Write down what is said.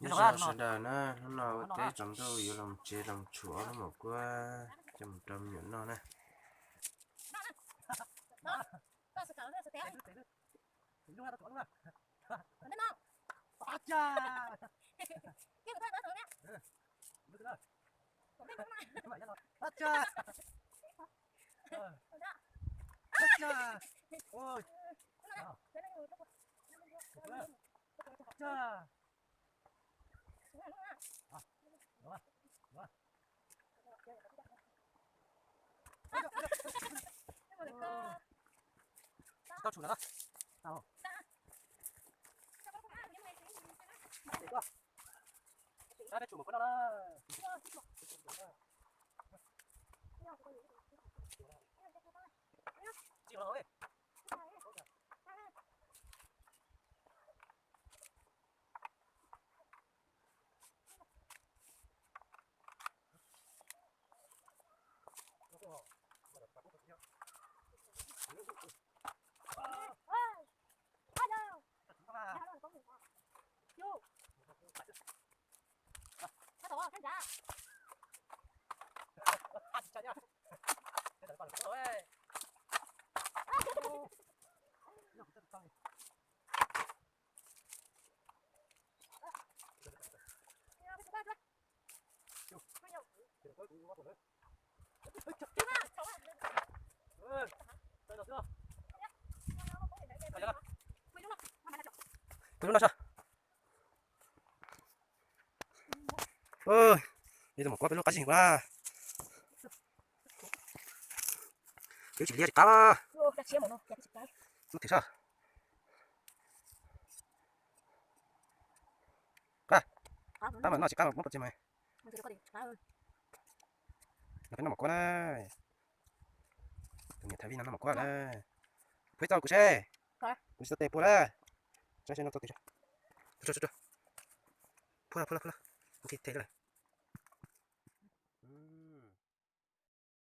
Nyob zoo sawv daws na, hnub no ua teb tsaus ntuj yuav los tsev los tshuam ob lub maum kuab coj mus rau me nyuam noj na. Tsis tau tsum lawm. Peb tsum maum kuab no na. Tsis los. Peb lub no saib. Ib tug maum kuab peb lub qab zig na. Twb tsis liab tsis qab. Noj tim saib. Qab, qab mas noj tsis qab muab pov tseg mas. Noj peb noj maum kuab na. Tus niam Thaij Vij no noj maum kuab na. Phuav tau kuv seb. Kuv tsis tau tes puag lawm. Saib seb noj tau tes. Phuav, phuav, phuav.